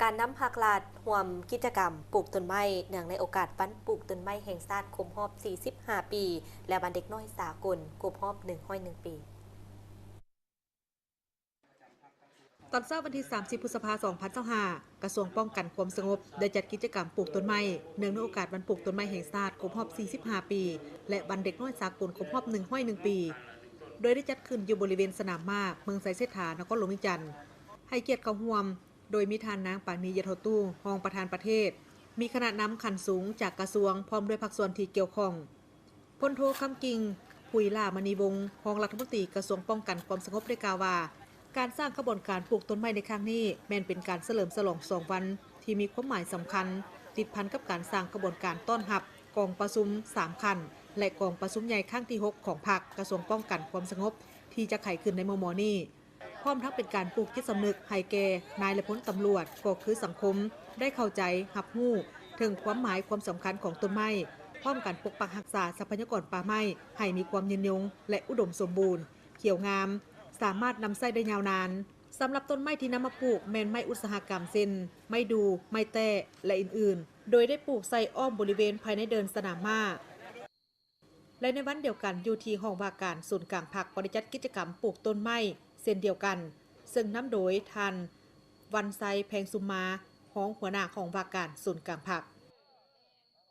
ການນຳພາກລັດຮ່ວມກິດຈະກຳປູກຕົ້ນໄມ້ ເນື່ອງໃນໂອກາດວັນປູກຕົ້ນໄມ້ແຫ່ງຊາດຄົບຮອບສີ່ສິບຫ້າປີ ແລະ ວັນເດັກນ້ອຍສາກົນຄົບຮອບໜຶ່ງຮ້ອຍໜຶ່ງປີ. ຕອນເຊົ້າວັນທີສາມສິບ ພຶດສະພາ ສອງພັນຊາວຫ້າ ກະຊວງປ້ອງກັນຄວາມສະຫງົບ ໄດ້ຈັດກິດຈະກຳປູກຕົ້ນໄມ້ ເນື່ອງໃນໂອກາດວັນປູກຕົ້ນໄມ້ແຫ່ງຊາດຄົບຮອບສີ່ສິບຫ້າປີ ແລະ ວັນເດັກນ້ອຍສາກົນຄົບຮອບໜຶ່ງຮ້ອຍໜຶ່ງປີ ໂດຍໄດ້ຈັດຂຶ້ນຢູ່ບໍລິເວນສະໜາມມ້າ ເມືອງໄຊເສດຖາ ນະຄອນຫຼວງວຽງຈັນ. ໃຫ້ກຽດເຂົ້າຮ່ວມ ໂດຍມີທ່ານນາງ ປານີ ຢາທໍ່ຕູ້ ຮອງປະທານປະເທດ, ມີຄະນະນຳຂັ້ນສູງຈາກກະຊວງ ພ້ອມດ້ວຍພາກສ່ວນທີ່ກ່ຽວຂ້ອງ. ພົນໂທ ຄຳກິ່ງ ຜຸຍຫຼ້າມະນີວົງ ຮອງລັດຖະມົນຕີກະຊວງປ້ອງກັນຄວາມສະຫງົບ ໄດ້ກ່າວວ່າ ການສ້າງຂະບວນການປູກຕົ້ນໄມ້ໃນຄັ້ງນີ້ ແມ່ນເປັນການສະເຫຼີມສະຫຼອງສອງວັນທີ່ມີຄວາມໝາຍສຳຄັນ ຕິດພັນກັບການສ້າງຂະບວນການຕ້ອນຮັບກອງປະຊຸມສາມຂັ້ນ ແລະ ກອງປະຊຸມໃຫຍ່ຄັ້ງທີຫົກຂອງພັກ ກະຊວງປ້ອງກັນຄວາມສະຫງົບ ທີ່ຈະໄຂຂຶ້ນໃນມໍ່ໆນີ້. ພ້ອມທັງເປັນການປູກຈິດສຳນຶກໃຫ້ແກ່ນາຍ ແລະ ພົນຕຳຫຼວດ ກໍຄືສັງຄົມ ໄດ້ເຂົ້າໃຈຮັບຮູ້ເຖິງຄວາມໝາຍຄວາມສຳຄັນຂອງຕົ້ນໄມ້, ພ້ອມກັນປົກປັກຮັກສາຊັບພະຍາກອນປ່າໄມ້ໃຫ້ມີຄວາມຍືນຍົງ ແລະ ອຸດົມສົມບູນ, ຂຽວງາມ, ສາມາດນຳໃຊ້ໄດ້ຍາວນານ. ສຳລັບຕົ້ນໄມ້ທີ່ນຳມາປູກແມ່ນໄມ້ອຸດສາຫະກຳ ເຊັ່ນ ໄມ້ດູ່, ໄມ້ແຕ້ ແລະ ອື່ນໆ ໂດຍໄດ້ປູກໃສ່ອ້ອມບໍລິເວນພາຍໃນເດີ່ນສະໜາມມ້າ. ແລະ ໃນວັນດຽວກັນ ຢູ່ທີ່ຫ້ອງວ່າການສູນກາງພັກ ກໍໄດ້ຈັດກິດຈະກຳປູກຕົ້ນໄມ້ເຊັ່ນດຽວກັນ, ເຊິ່ງນຳໂດຍທ່ານ ວັນໄຊ ແພງສຸມມາ ຮອງຫົວໜ້າຫ້ອງວ່າການສູນກາງພັກ.